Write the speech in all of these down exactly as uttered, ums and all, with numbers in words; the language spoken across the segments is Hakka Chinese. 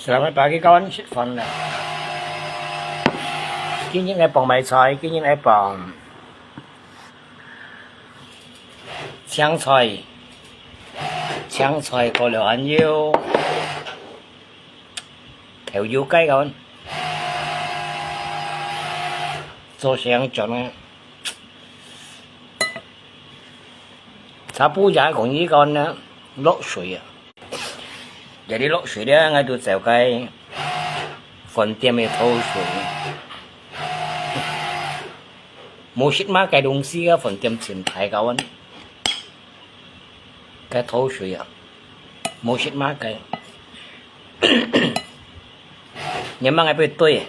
今日爸爸去教人食飯了。今日个傍白菜，今日个傍青菜，青菜過了還有豆油雞个，做成轉个。 差不多講一個呢，落水啊。這裡落水了，𠊎就走該飯店个土水。無食麼个東西个飯店前排高溫，該土水啊，無食麼个。你問𠊎不對。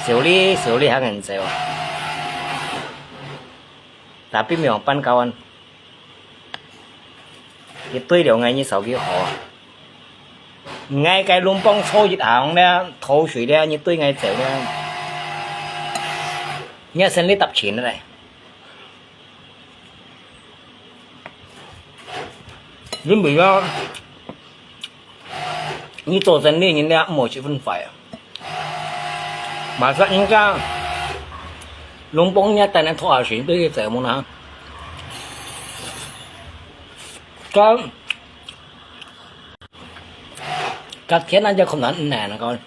修理修理還很少。Tapi memang半高溫。一對了，𠊎你手機好啊。𠊎該龍幫抽一行了，頭水了，你對𠊎走了。你還生理搭錢了嘞。 因為啊，你做生理人了，莫去分壞啊。馬上人家，龍幫人家帶來拖下水，對佢怎麼呢？該，該天啊，就困難，嗯，那個，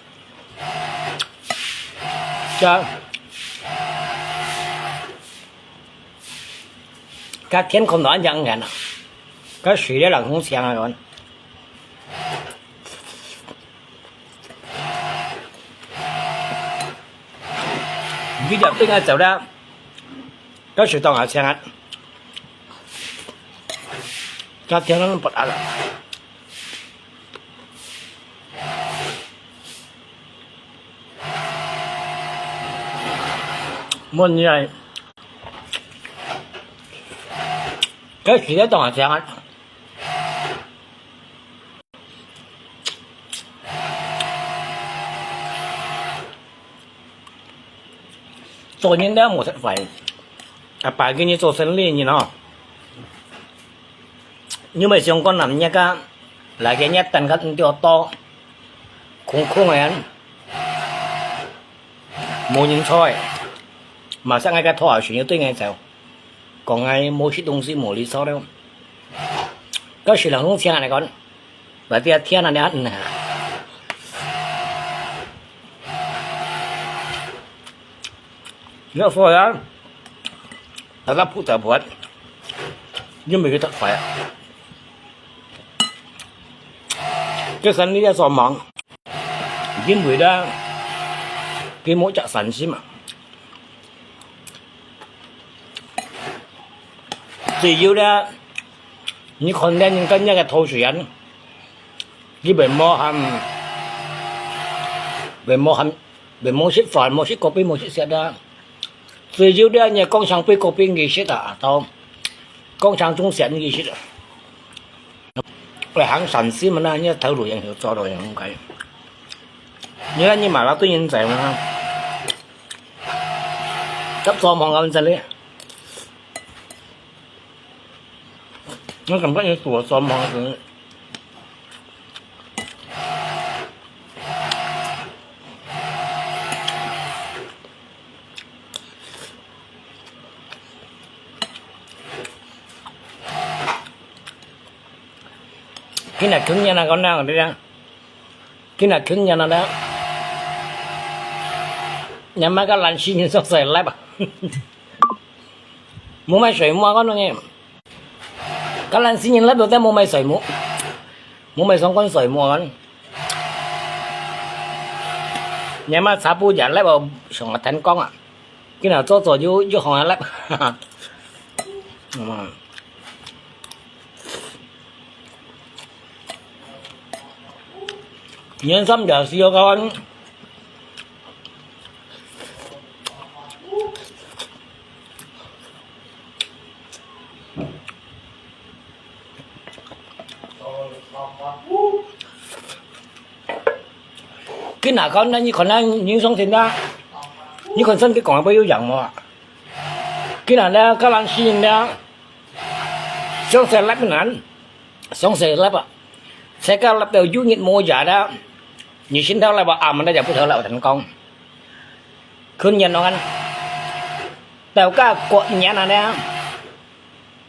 該， 該天空都恁樣啊，該水咧冷風強啊，講。你就對𠊎走了，該水當下強啊，該天都不暗了。 問你啊，該時間當下強啊。做人了無食飯，啊，拜今日做生理人哦。你毋係想講男人家，來个日等个毋多多，空空个。 無人睬，馬上𠊎个拖鞋船要對𠊎走，講𠊎無食東西無理睬了。該時人攏請𠊎來講，來這天啊，你啊，嗯啊。你說啊，大家不得不，因為佢太快啊。這生理也做忙。 因為咧，佢無隻善心啊。只有咧，你看咧人家个拖水人，佢會無喊，會無喊，會無食飯，無食咖啡，無食食啊。 只有這你講上杯咖啡佢食啊，到講上中食佢食啊。會行善心啊，你頭路樣好，做路樣好該。你看你買了對人仔嘛，執做忙咁真哩。 我感覺你做做忙个。今日今日那個那個的，今日今日那個，你買個爛死人做啥來吧？ 無買睡目啊，講你。該爛死人來表弟無買睡目，無買相關睡目啊。你嘛差不多來無上下天光啊，今日早早就就紅啊來。嗯。 年三十四个高溫。今下講，你看咱人上天啊，你看身體講會有影無啊？今下咧，甲咱死人咧， 想食辣个人，想食辣啊，自家立到有日無夜啦，你心頭來話，阿姆那就不頭來話，同你講。去年咯，大家過年啊呢，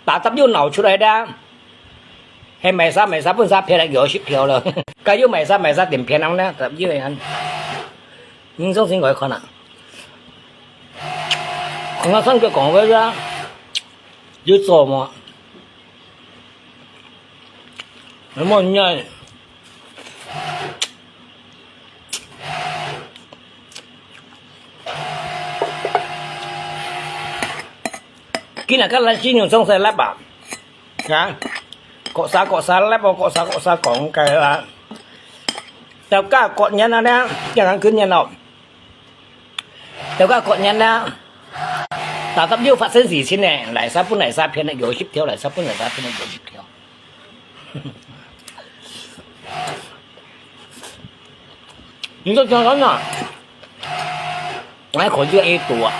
大家又鬧出來的，還買啥買啥，分啥騙了幾十條了，該又買啥買啥，點騙人呢？十一月啊，你相信我看啊，我上个講个是啊，有做嗎？ 那么你看，今日个來信用總是來吧，啊，各啥各啥來吧，各啥各啥講个啦。大家過年啊呢，叫人去年咯。 大家過年啦，大家又發生事情呢，來啥分來啥騙呢，有十條，來啥分來啥騙呢，有十條。你都想想啊，我还看这一度啊，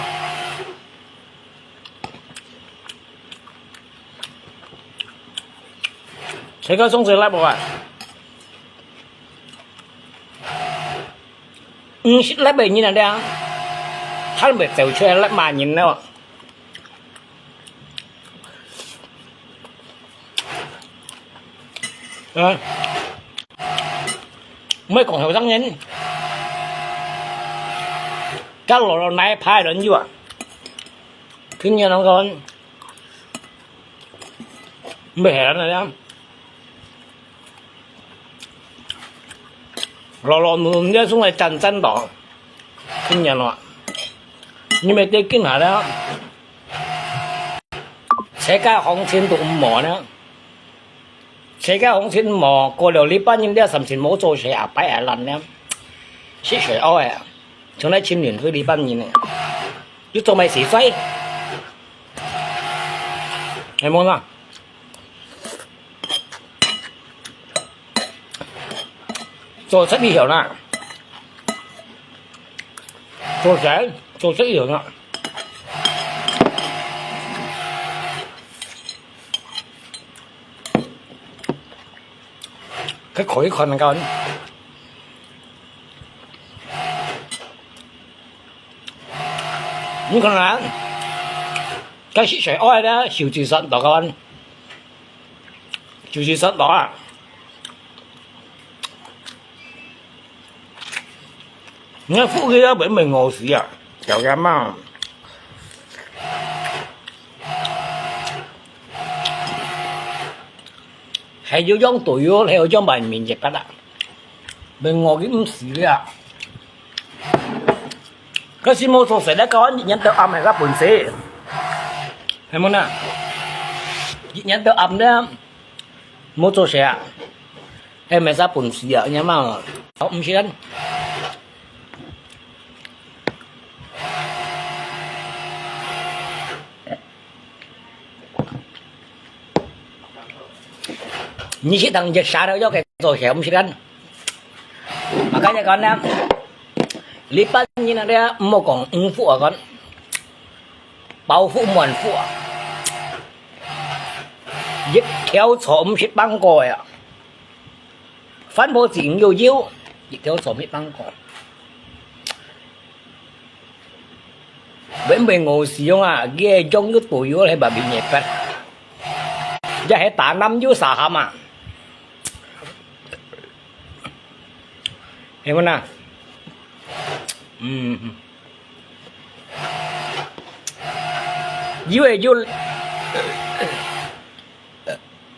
谁个送谁来不啊？ 五十粒个人啊，這還袂走出來粒麼人呢？啊，毋好講後生人，該老老奶排輪有啊，去年那個 毋係啦，老老嫩嫩个送來煎煎到，今年咯，你們得緊下啦，世界行情都毋好呢，世界行情毋好，過了禮拜日這心情無做事啊，擺下爛呢，食水屙啊，從來清零去禮拜日呢，又做咩事衰？ 係無啦？做出以後啦，做成，做出以後啦，佢可以看得到。 你看啊，該食水屙个，手指酸到个，手指酸到啊！你看腹肌啊，本本餓死啊，小家嘛。還有種隊友，還有種賣面一个啦，本餓佢毋死个啊！ 可是無做事咧，搞一年到暗个本事，係無呢？一年到暗咧，無做事啊，係無啥本事啊，你嘛，好，毋是人。你去當一下都要該做事，毋是人。 Makanya講呢，你班人啊，你毋好講五福啊，講包福滿福啊，一條錯毋識放過呀。番婆子又有，一條錯毋識放過。本本我使用啊，佢用个都有，係白面一筆，也係打南有啥下嘛。 係無啊？嗯。有个有，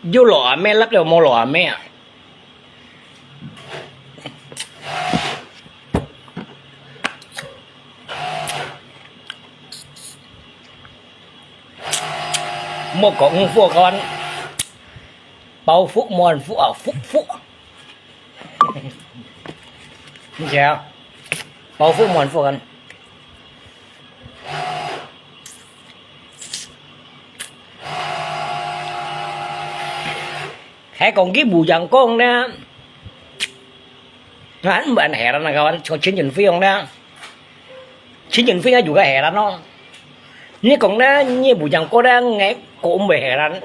有老阿妹，摎了無老阿妹啊？ 莫講福看，包福滿福啊，福福。你看啊，包福滿福看。還講佢無人講呢， 啊，毋係Heran啊，kawan，像陳俊飛樣呢？陳俊飛啊，有个Heran咯。你講呢，你無像過呢，𠊎講毋會Heran，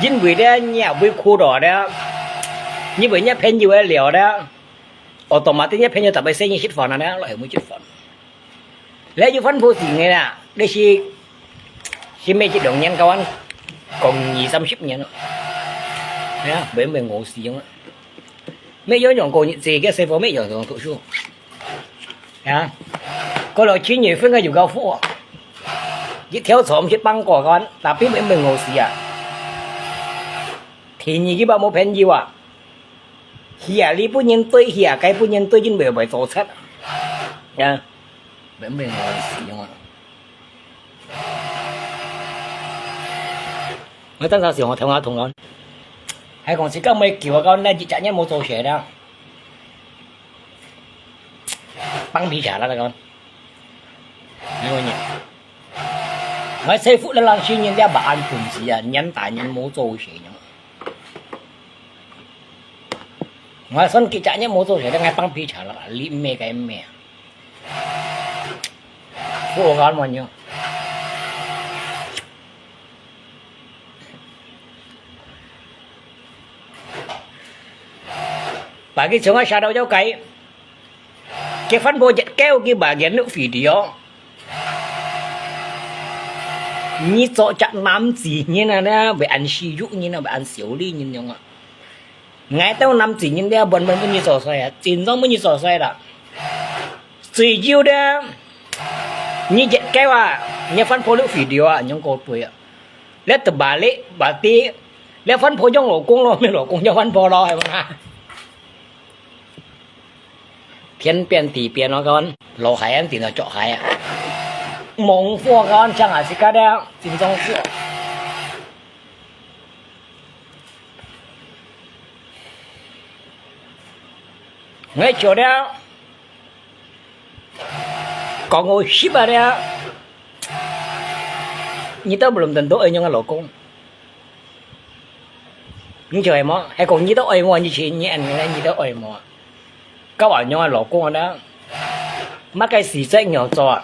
因為呢，你也會苦到呢。你分若朋友个了咧，哦，automatic若朋友特別細人食飯啊咧，落去無食飯。你有番婆事个啦，你是，是咩一兩年个完，講二三十年咯。哎呀，本本我使用啊。 乜樣樣過日子，个生活乜樣樣讀書。啊，過了七月份个有个貨，一條蟲去幫過个，tapi乜問我事啊。第二个吧，無朋友啊。去啊，你不能對，去啊，該不能對，因為會做賊。啊，乜問我事用啊。 𠊎當時想同𠊎同學，還講自家妹叫𠊎講，那一隻月無做事啦，放屁茶啦，佢講。你講你，𠊎師傅那浪新人家把俺本事啊，年打年無做事呢。𠊎算幾隻月無做事，𠊎放屁茶啦，你咩个咩啊？ Full organ man yun. Pagi sungai shadow jau kai. Kefan project kêu cái bà Gen video. Nhi cho chắc nam gì như là nè, về ăn si dụ như là về ăn xíu ly như nhau. Ngai tao năm chín nghìn đe, buôn buôn nhi sổ xoay à, chín rong nhi sổ xoay là. Suy chiêu đe, nhi jet kéo à, nhi phân phối lũ video à, nhung cô tuổi à. Lẽ từ bà lệ, bà tí, lẽ phân phối trong lỗ công lo, mình lỗ công cho phân phối lo, hay không hả? Thiên biến, địa biến nó con, lỗ hải ăn tí nó chọ hải à. Mông phua con, chẳng hả, xí cá đe, chín rong phua. Ngai cho đe. Có ngồi ship à đe. Nhi tao belum tentu ai nyong lô công. Nhi cho ai mò, hay kong nhi tao ai mò, nhi chỉ nhi ăn nhi tao ai mò. Các bạn nhớ lô công đó. Mà cái gì chắc nhiều cho.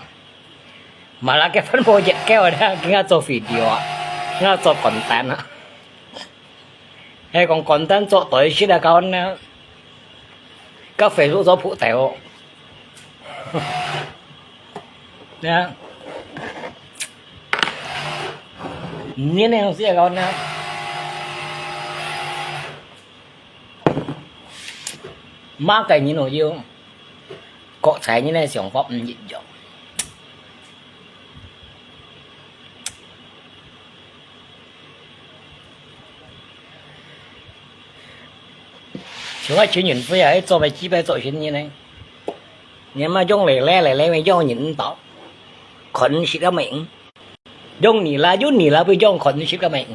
Mà là cái phân bố jet kéo đó, cái ngã cho video, ngã cho content á. Hay kong content cho tới shit là con đó. Các Facebook cho phụ tiểu. Nè. Nhi này không xí là con đó. Má cái nhìn nổi yêu. Có trái như này xưởng pháp nhìn dọc. Chúng ta chuyến nhịn vui à, cho về chi về cho chuyến như này. Nếu mà trong lễ lễ lễ lễ mà trong nhịn tỏ. Khẩn sĩ đã mệnh. Trong nỉ là, yun nỉ là với trong khẩn sĩ đã mệnh.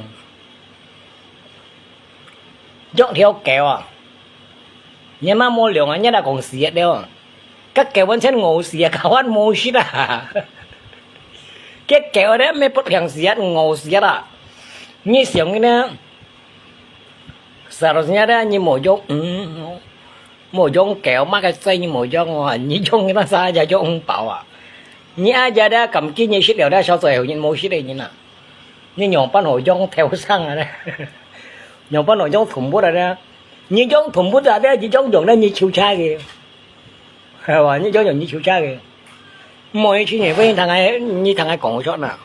Dọc theo kéo à. Nhi mà mua liông à, nhi đã còn xì đeo à. Các kéo vẫn chen ngủ xì à, các vẫn mua shit à. Các kéo đấy, mấy bớt hàng xì à, ngủ xì à. Nhi xiong nè. Sao rồi nhi đấy, nhi mua dọc, ừ. Mua dọc kéo, mà cái xe nhi mua dọc à, nhi dọc nhi ta xa, ya dọc không bảo à. Nhi à, ya đấy, cầm kia nhi shit đeo đấy, sao rồi nhi mua shit đấy nhi nè. Nhi nhung pan hồ dọc theo sang à đấy. Nhung pan hồ dọc thủng bút à đấy. Nhi dọc thủng bút à đấy, nhi dọc dọc đấy, nhi chiu cha kì. Hay wa, nhi dọc dọc nhi chiu cha kì. Mua nhi chi nhi với thằng ai, nhi thằng ai kong chọn à.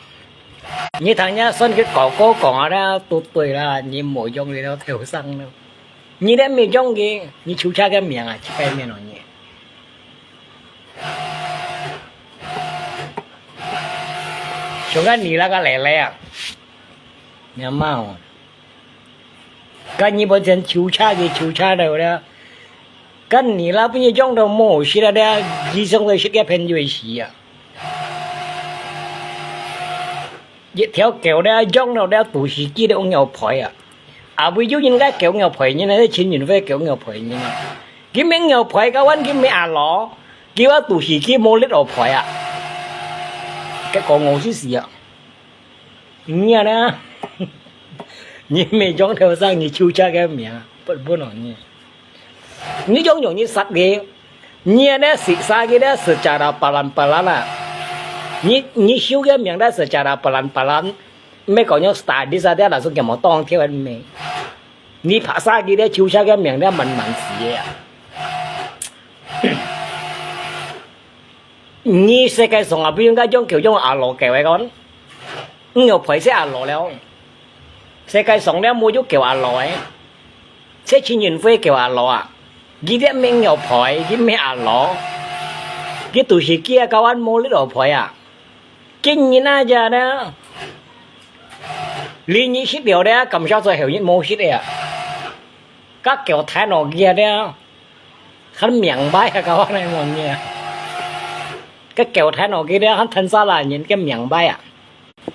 Nhi thằng nhá, xuân cái có cô kong à đấy, tụt tuổi là, nhi mua dọc đi theo sang nữa. Nhi đấy mi dọc kì, nhi chiu cha cái miệng à, chỉ cái miệng nó nhi. Chúng ta nỉ là cái lẻ lẻ à. Nhà mạo. Cái nhi bọn chân chiu cha kì chiu cha đâu đó. Cái nỉ là bây giờ trong đầu mô shit là đó, ghi xong rồi shit cái phên yuôi xì à. Yết theo kéo đó, trong đầu đó, tủ xì kia đó, ông nghèo phỏi à. À, ví dụ như cái kéo nghèo phỏi như này, chín nghìn về kéo nghèo phỏi như này. Cái miếng nghèo phỏi, cái quán cái miếng à lỏ. Cái quán tủ xì kia mô lết ở phỏi à. Cái có ngô xí xì à. Nhi à nè. Nhi mê trong theo sang, nhi chiu cha cái miệng à. Bớt bớt nó nhi. Nhi dọc dọc nhi sat kì. Nhi à nè, xì xa kì nè, secara pelan-pelan à. Nhi, nhi siu kì miệng nè, secara pelan-pelan. Mê có nhau study xa thế là xuống kì mò tông theo anh mê. 你拍殺佢个，就寫个名个慢慢死个啊！你世界上啊，不應該將狗用阿羅狗个講，你有陪死阿羅了。世界上了無有狗阿羅个，這陳雲輝狗阿羅啊，佢這毋係狗陪，佢毋係阿羅，佢都係佢个，教官無力好陪啊！今日啊，這呢，你日食了了，感謝在後日無食个啊！該狗彈落去啊，了， 還明白啊，教官來問你啊。該狗彈落去了，還彈啥啦？人个明白啊！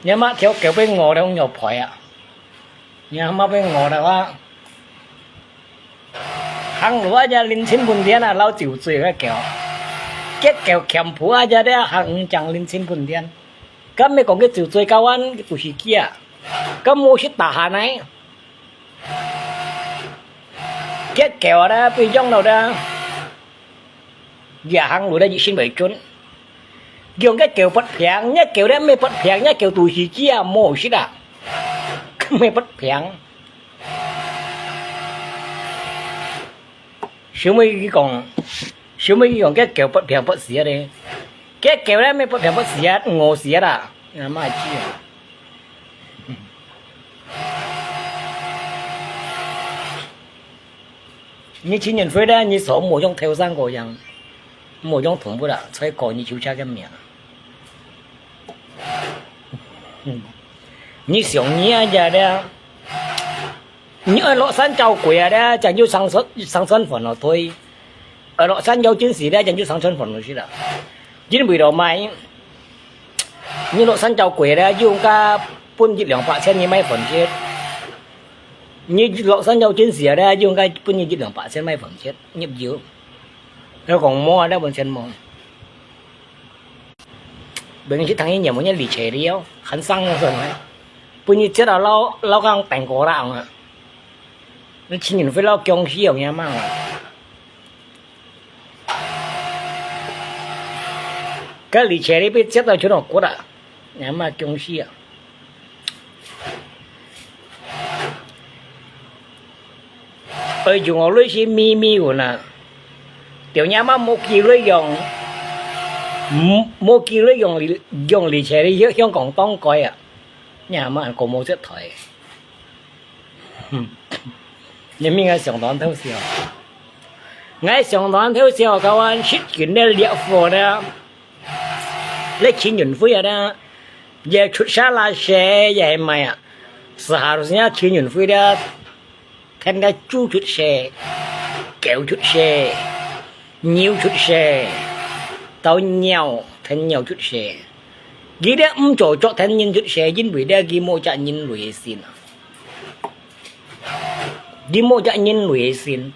你媽條狗分我了，我陪啊！你媽分我了啊！行路啊，這臨近飯店啊，老酒醉个狗。該狗camp啊，這了行正臨近飯店。該毋係講佢酒醉，教官，佢都係佢啊！該無食大餐呢？ 該狗啊，被養到的，也行路的，一心為準。用該狗發病，該狗的毋係發病，該狗都係佢啊，無食啊，毋係發病。小妹佢講，小妹佢講，該狗發病發死啊咧，該狗的毋係發病發死啊，餓死啊啦，啊，麼个知啊？ 你陳雲輝咧，你手無用頭上嗰樣，無用動物啦，在搞你就寫个名。你想你啊，這咧，你愛落山走鬼啊咧，正有上山，上山煩惱對。愛落山走精時咧，正有上山煩惱去啦。因為了買，你落山走鬼咧，用个分一兩百千你買飯食。 你落山走精時啊，你應該分你一兩百千買飯食，入油。你講無啊，你分錢無？平時聽你念，你理財了，還生了算了。分你食到老，老講等過啦啊！你陳雲輝老僵屍樣樣嘛啊！ 該李切你被接到全都骨啊，你媽恭喜啊！哎，用我類似咪咪云啊，條你媽無機會用，無，無機會用李，用李切你香港當改啊！你媽個無接台。 你明𠊎想當偷笑。𠊎想當偷笑，教官食緊个烈火呢，這陳雲輝啊呢，也出沙拉蛇也係賣啊，時下都係陳雲輝咧，聽个豬出世，狗出世，牛出世，到鳥，聽鳥出世。佢咧毋做作聽人出世，因為咧佢無隻人類个心啊。 你無隻人類个心。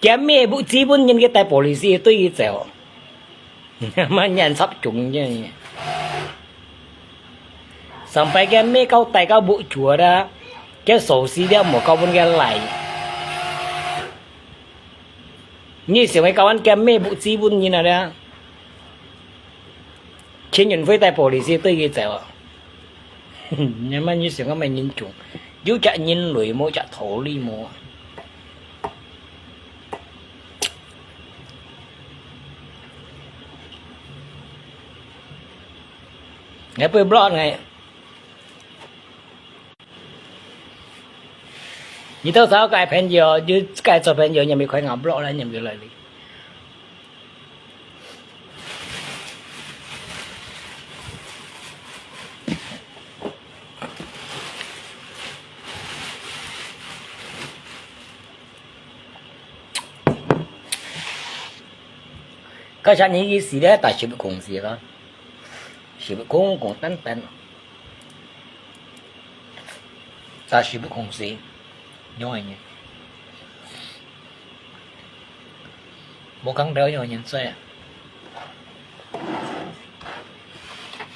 佢姆不資本人个帶policy對佢走，慢慢插中个。上擺佢姆交代交不住啦，佢手勢了無交分佢來。你想愛交換佢姆不資本人啊咧？ 陳雲輝帶policy對佢走啊！你媽，你想个麼人種？有隻人類無，隻道理無？𠊎會block𠊎。 你到時候該朋友，你該做朋友，你咪快𠊎block了，你咪來哩。該下你意思咧，大是不公司个，是不公公單单。 但是不公司，有个人，無講了有个人做。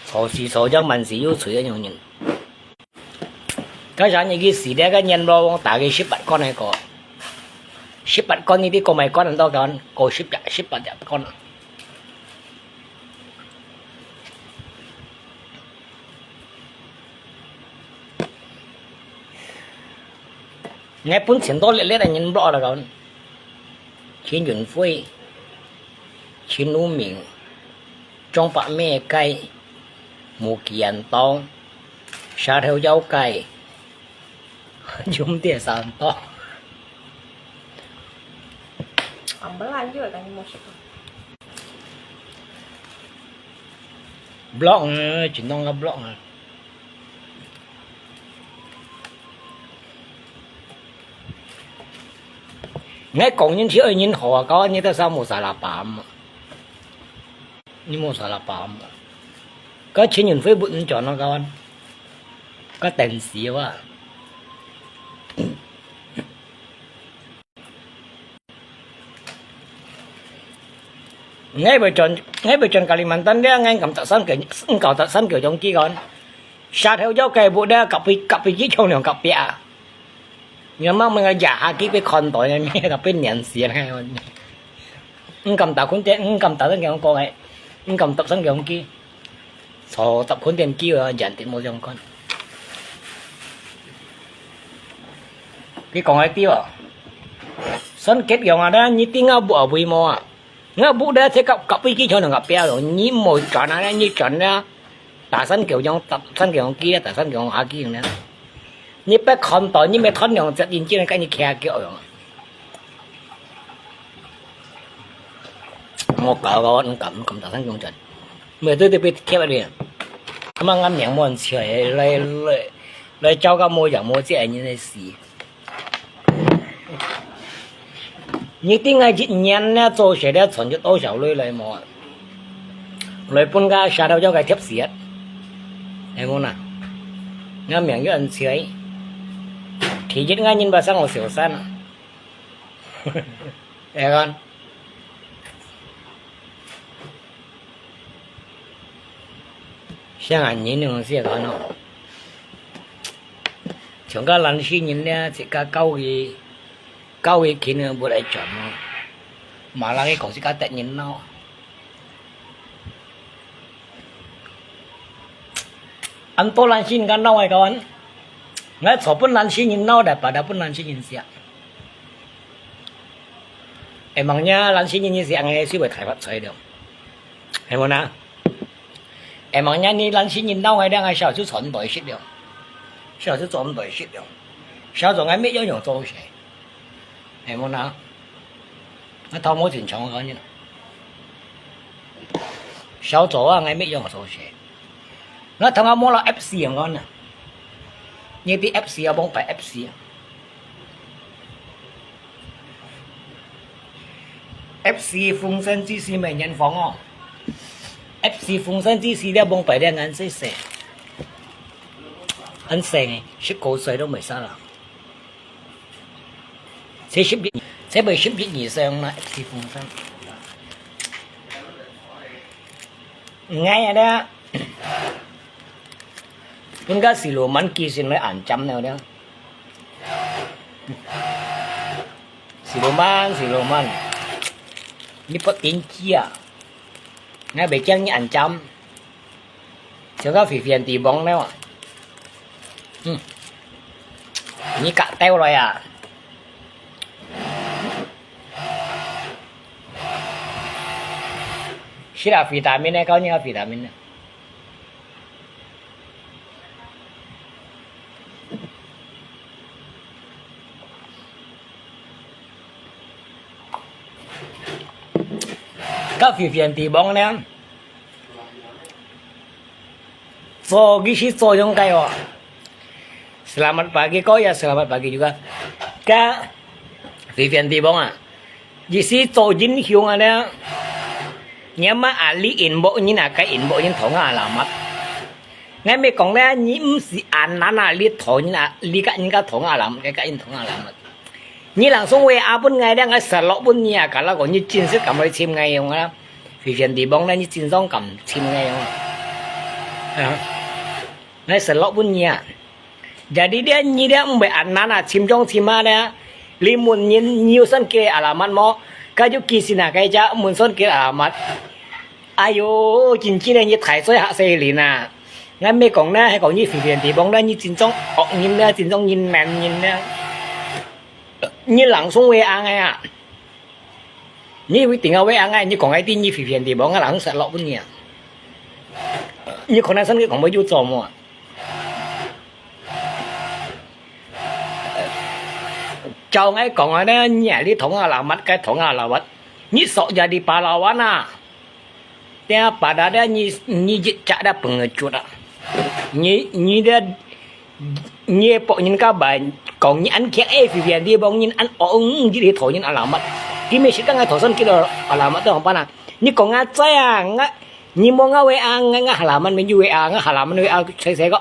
做事做將萬事有罪个有人。該下你去死了个閻羅王打个十八關个過，十八關你知過麼關很多關，過十八，十八隻關。𠊎本錢多咧咧个人block啦，講。錢運輝、錢如明、張伯咩該、無忌人當、蛇頭妖怪、兄弟三刀。Ang balaan juga kan mo siya. Block，真當个block啊！ 𠊎講人去愛人好啊，搞你到時候無啥啦吧嘛。你無啥啦吧嘛。該錢運輝不能轉咯，搞。該等死哇。 𠊎會轉，𠊎會轉Kalimantan咧，𠊎毋敢搭跈佢，毋敢搭跈佢種機關。蛇頭妖怪屋咧，隔壁，隔壁機場兩隔壁啊。你媽媽个夜下機被看到呢，隔壁年時呢。毋敢搭佢，毋敢搭跈佢講个，毋敢搭跈佢種機。 坐搭佢點機會，人哋無相干。佢講个對哦。算結樣啊，你知𠊎屋啊位無啊？𠊎屋咧，在隔，隔壁機場兩隔壁咯，你無轉啊，你轉啊，搭跈佢種，搭跈佢種機啊，搭跈佢種下機呢。你別看到，你別看兩隻眼睛，跟你徛叫樣。 莫搞搞，你敢，你敢大聲講真？每對對被貼了的，他媽俺娘莫人笑，來，來，來教个無樣無這人的事。你定个一年呢，做事了存就多少鐳來無？來分个舌頭叫个貼死啊！係無呐？俺命有人笑，第一个人把生我小三啊！ 係講，像恁樣个東西講哦，像个懶尸人呢，自家教育，教育佢呢，不來轉哦，馬上去講自家得人咯。 恁多懶尸人个鬧个講，𠊎坐分懶尸人鬧个，把他分懶尸人笑。會望呀，懶尸人你係恁樣，就會大發財了，係無呐？會望呀，你懶尸人鬧个，這樣个小就賺大息了，小就賺大息了，小做𠊎乜樣樣做事。 係無呐？𠊎頭毛真長个講呢，小做啊，𠊎乜樣做事。𠊎頭毛毛了F C樣講呢，你知F C啊，幫擺F C。F C風扇機是每年放哦。F C風扇機是了，幫擺了恁細細，恁細个，十九歲都沒啥啦。 才十一，才會十一以上啦，F C風扇。𠊎啊咧，分个siluman寄信來恁尖了咧。Siluman，siluman，你不頂機啊！𠊎袂驚你恁尖。 像个肥肥个地方了啊。嗯，你夾掉了呀。是啦，vitamin呢，搞你个vitamin呢。 个肥肥个地方呢，做佢係做樣个哦。Selamat pagi kau ya, selamat pagi juga。个肥肥个地方啊，佢係做英雄啊呢。你阿媽啊，你inbox人啊，个inbox人同啊，alamat。 𠊎乜講咧，你毋使恁難啊，你討人啊，你佮人家討啊啦，該佮人討啊啦。你人送話啊分𠊎咧，𠊎實落分你啊，假如講你真實敢來尋𠊎用啊，非常地方咧，你真正敢尋𠊎用啊。啊，𠊎實落分你啊。Jadi咧，你咧毋會恁難啊，尋中尋下咧，你問人，你有算佢alamat無？該就寄信啊，該隻問算佢alamat。 哎喲，真正个你大嘴嚇死人啊！𠊎毋係講呢，係講你非常地方呢，你真正惡人呢，真正人難人呢。你langsung WA𠊎啊！你一定愛WA𠊎，你講𠊎知你肥肥地方，𠊎langsung失落分你啊！你可能生个講會有做麼？照𠊎講啊，呢，你啊，你同阿拉乜，該同阿拉乜，你索ya di Palawan啊！ Dia pada dia你你一隻dia pengecut啊！你你dia你博人家白講你恁強，哎，肥肥地方人恁惡，一去討人阿拉乜，佢乜識講𠊎討生个阿拉乜都好辦啊！你講𠊎知啊，𠊎你無𠊎WA，𠊎𠊎阿拉乜乜有WA，𠊎阿拉乜WA細細个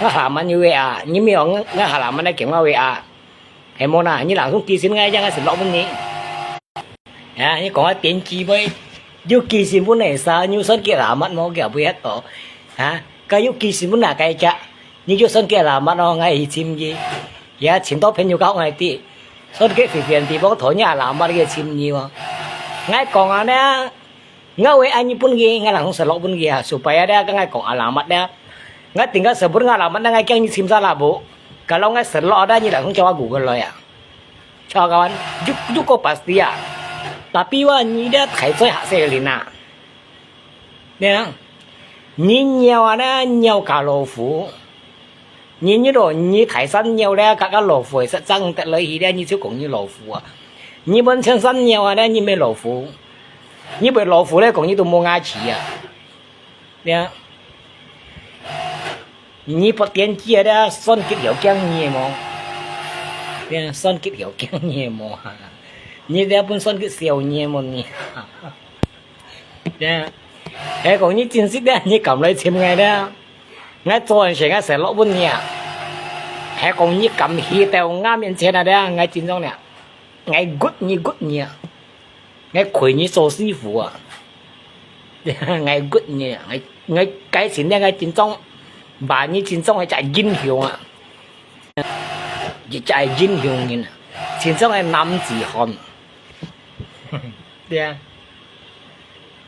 ，𠊎阿拉乜有WA，你乜有𠊎阿拉乜來叫𠊎WA，係無啦？你langsung寄信𠊎，𠊎先落分你。 啊，你講啊電子妹，有寄信分你啥，你有算計阿拉乜無，佢也毋會到。啊，該有寄信分哪个隻，你就算計阿拉乜咯，𠊎去尋佢。也尋到朋友教𠊎知，算計肥肥地方討你阿拉乜去尋你哦。𠊎講啊呢，𠊎會恁樣分佢，𠊎langsung失落分佢啊，supaya dia跟𠊎講阿拉乜呢。𠊎定个sebut阿拉乜呢，𠊎驚你尋啥啦無？Kalau𠊎失落呢，你langsung叫𠊎Google來啊。 Chao kawan, juk juk ko pasti啊。Tapi wa你這太在下細人啊。你啊，你鳥啊呢，鳥加老虎。你你咯，你大山鳥咧，加加老虎，實正得來去咧，你就講你老虎啊。你本身山鳥啊呢，你乜老虎。你毋係老虎咧，講你都無牙齒啊。 呀，你發癲雞啊，這算計有驚你無？呀，算計有驚你無？你這本算計笑你無你？呀，係講你真實个，你敢來尋𠊎个？𠊎做人時𠊎失落分你啊！係講你敢去到𠊎面前啊，這𠊎真正了，𠊎骨你骨你啊！ 𠊎虧你做師傅啊！𠊎骨你，𠊎𠊎該時呢，𠊎真正把你真正係隻英雄啊！一隻英雄人啊，真正係男子漢。對啊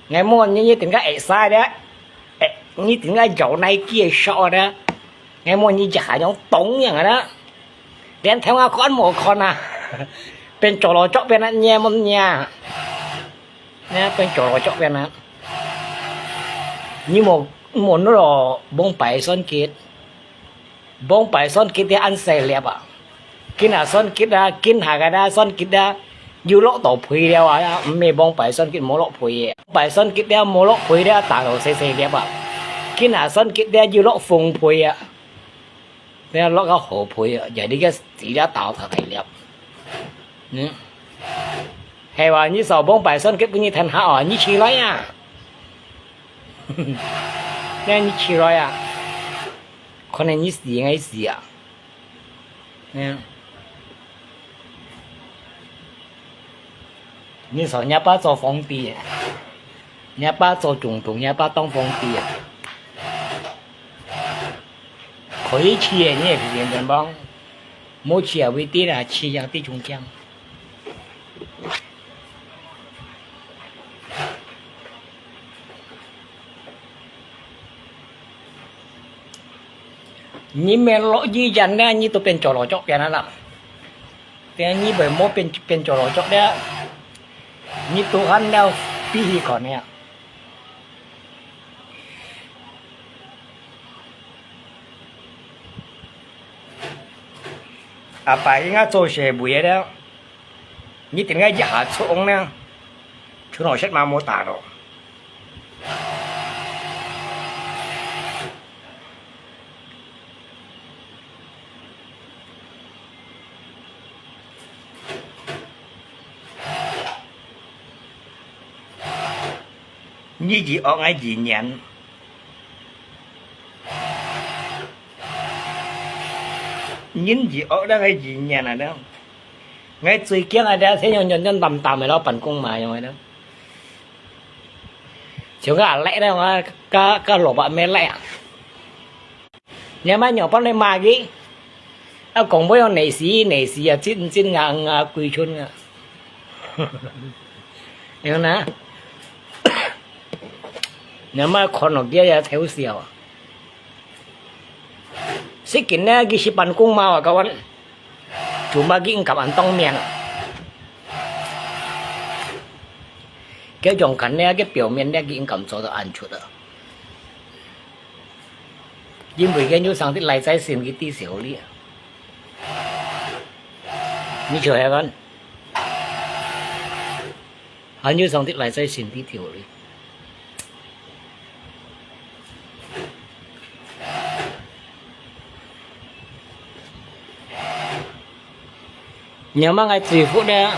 ，𠊎無你一定个會使个，誒，你一定个有Nike个shop个，𠊎無你一下樣懂樣个啦。 連頭下看無看啊，變做老作變啊，你無你啊，你變做老作變啊。你無無那咯，崩敗算計，崩敗算計个恁細粒啊，今下算計啊，今下个啦算計啊，又落到皮了啊，毋係崩敗算計無落皮个，敗算計了無落皮了，打到細細粒啊，今下算計了又落紅皮啊。 你落个好皮啊，也你个指甲刀太大粒。嗯，係話你手幫擺算計分你聽下哦，你起來呀！那你起來呀！可能你死，𠊎死啊！嗯。 你說若爸做皇帝啊，若爸做總統，若爸當皇帝啊，可以去个，你也別人幫，無去啊，為地啦，去啊，地中間。 你免落雨天呢，你都變做老作變了啦。但你毋好變變做老作了，你都還要比佢看呢。阿爸應該做事會个了。 你點解一下衝呢？衝到雪嘛無打到。你一惡，𠊎一年。人一惡，𠊎一年啊，𠊎最驚啊，這天天天天澹澹个，摎辦公嘛樣个。像該阿倈呢，𠊎該該蘿蔔咩倈啊。你阿媽仰般來罵佢？啊，講話用內死內死啊，真真啊啊，鬼春啊。樣呢？你阿媽看落去也偷笑啊。 Sikit呢，佢係辦公嘛，kawan。做麼个佢毋敢恁當面啊？該樣看呢，該表面呢，佢毋敢做到恁出啊。因為該有上帝來在先，佢知曉哩。你就係講，還有上帝來在先，知曉哩。 你阿媽，𠊎嘴服呢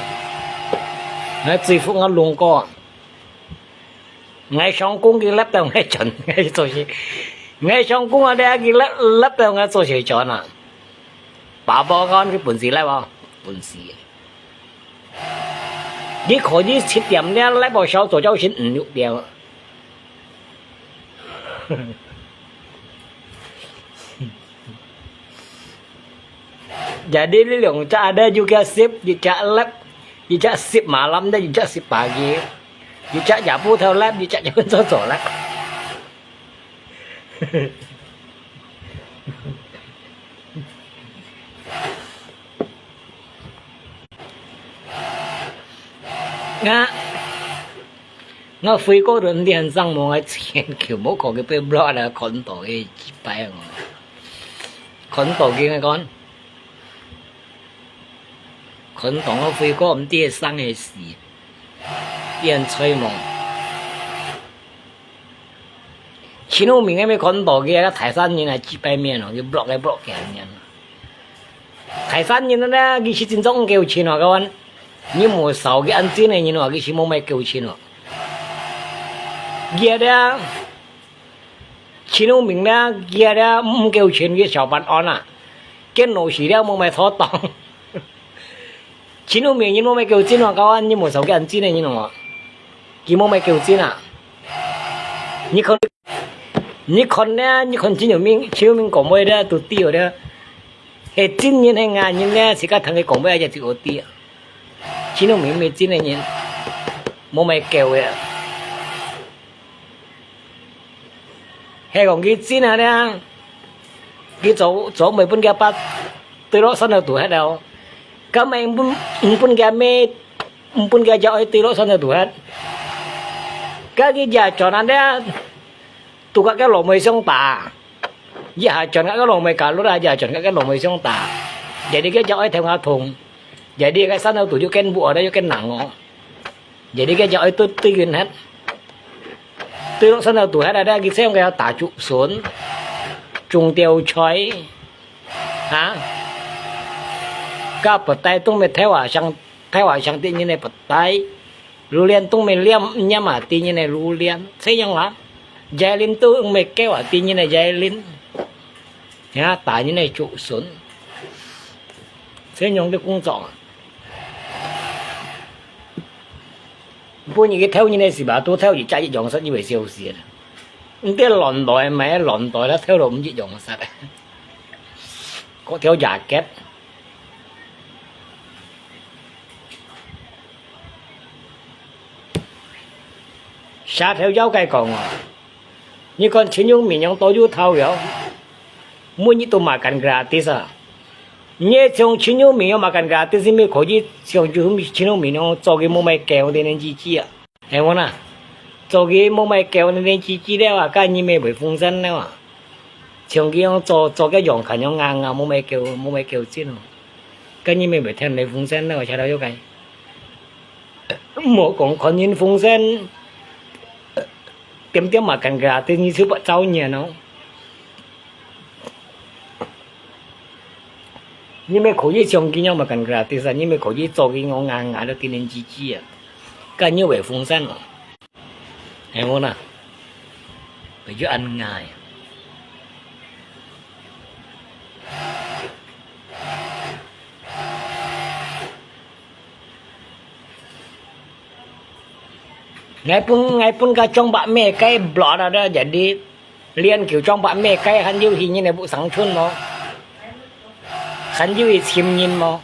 ？𠊎嘴服𠊎弄過。𠊎相公佢擛到𠊎轉，𠊎做事。𠊎相公啊，佢擛，擛到𠊎做事轉啊。爸爸講佢本事擛無？本事。你可以七點呢，擛到朝早朝晨五六點。 Jadi你兩隻ada juga shift，一隻lab，一隻shift malam dan一隻shift pagi，一隻也不偷lab，一隻也不做做lab。啊！ 𠊎飛過都毋知還生無，𠊎千祈無看佢被block了，看到个幾擺哦。看到个𠊎講，看到𠊎飛過毋知會生會死，變吹夢。秦武明該邊看到个，該泰山人啊，幾擺面哦，就block來block去恁樣。 泰山人呢，佢係真正毋夠錢哦，各位。你無燒佢恁真个人哦，佢係無麼夠錢哦。佢啊，秦武明呢，佢啊，毋夠錢，佢小辦案啊。佢老實了，無麼妥當。秦武明人無麼夠錢哦，各位，你無燒佢恁真个人哦。佢無麼夠錢啊。你看，你看呢，你看秦武明，秦武明講話呢，都對个。 係真人係假人呢，自家聽佢講話也就好知啊。秦武明乜真个人，無麼夠个。係講佢真啊呢，佢做，做毋會分佢爸對落山頭堵忒了。敢會毋分，毋分佢姆，毋分佢隻哀對落山頭堵忒。該佢也轉啊呢，堵甲該老妹相打。 一下轉到該老妹家落啊，一下轉到該老妹相打。Jadi該隻哀頭下痛，jadi該山頭堵又更無，又更難哦。Jadi該隻哀對，對緊忒，對落山頭堵忒啊，佢想佢愛打竹筍，種吊菜，啊，該不帶東北台灣上，台灣上的人个不帶。 榴槤都毋會拈，拈啊，知人个榴槤，這樣啊。Yailin都毋會噭啊，知人个yailin。呀，打人个竹筍。這樣个工作啊。本來佢偷人个時嘛，都偷一隻一樣式，以為笑死啊。毋知亂來，買亂來啦，偷到毋一樣式。各條jacket。 Siapa yang kaya kong啊？你看陳永明樣多有頭樣，每日都makan gratis啊！你像陳永明樣makan gratis，你可以像陳永明樣做个無賣狗的年紀啊！ 係無啦？做个無賣狗，你連雞雞了啊，該你乜會豐盛了啊？像佢樣做，做个樣看樣硬硬，無賣狗，無賣狗精哦。該你乜會添你豐盛了啊，吃到有該。莫講看人豐盛，點點makan gratis，你就不造孽哦。 你乜可以像佢樣makan gratis啊，你乜可以做佢樣硬硬到天天雞雞啊，該你會豐盛哦。係無啦？佢就恁硬。 𠊎分，𠊎分該張伯咩該block啊，jadi連佢張伯咩該還有去人个屋生存無？還有去尋人無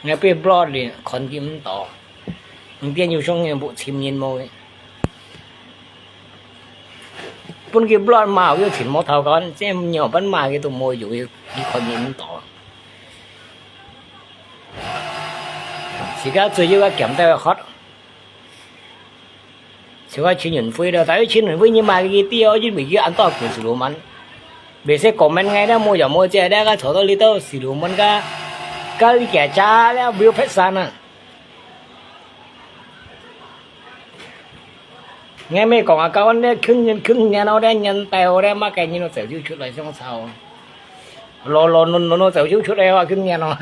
？𠊎被block了，看佢毋到，毋知有上人屋尋人無个。分佢block罵，又尋無頭講，這樣樣分罵佢都無用，佢，佢看你毋到。自家最要个鹹豆个渴。像个陳雲輝了，但係陳雲輝你罵佢知哦，因為佢安到古斯魯曼。袂使comment𠊎了，無有無這了，𠊎坐到這兜斯魯曼个，个你姐姐了，無有拍散啊。 𠊎乜講啊，教阮這去年，去年哦，這年代哦，這麼个人哦，走就出來相吵。老老嫩嫩哦，走就出來哦，去年哦。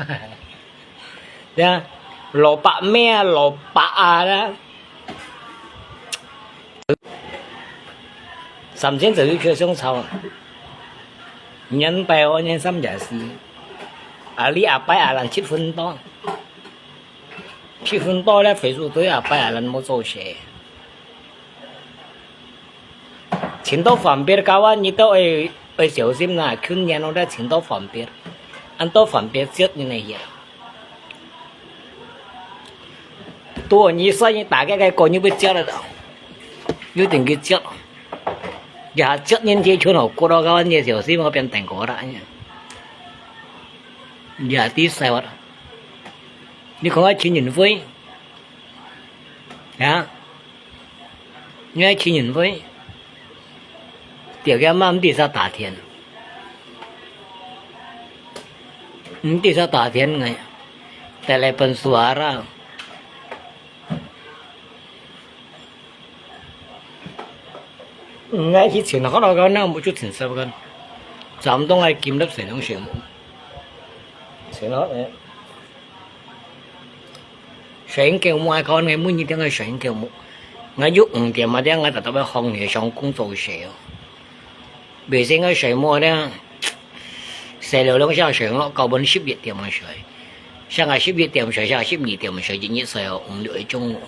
呀，老伯咩啊，老伯啊，這。三千走就出來相吵。年代哦，年三也是。啊，你阿伯阿蘭七分多。 七分多了，Facebook對阿伯阿蘭無做事。尋到方便，教阮你兜愛，愛小心啦，去年哦，尋到方便，安到方便接你那些。多你算你大概个个你會接得到，有點去接。也接人接群哦，過到教阮你小心，我變等過啦。也知使what。 你看𠊎陳雲輝，啊？你愛陳雲輝，條件嘛毋知啥打天，毋知啥打天个，帶來本事啊啦。 嗯，𠊎去尋學校个，那我就尋十个。咱們都愛金粒水龍水母。尋學校个。水龍水母，𠊎講，𠊎每日都愛水龍水母。𠊎有五點啊，這𠊎特特愛放你上工作時哦。 袂使𠊎睡目咧，睡了兩下睡咯，到分十一點个睡。像𠊎十一點睡，像十二點睡，一日睡哦，五六個鐘哦，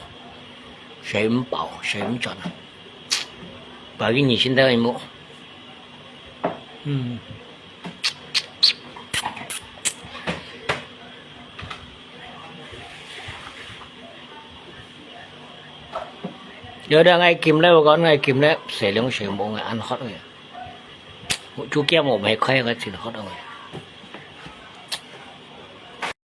睡毋飽，睡毋轉啊。把佢你現在一摸，嗯。 有兜𠊎金咧，𠊎講𠊎金咧，洗涼水無𠊎恁渴个。我就驚我無開，𠊎真渴个。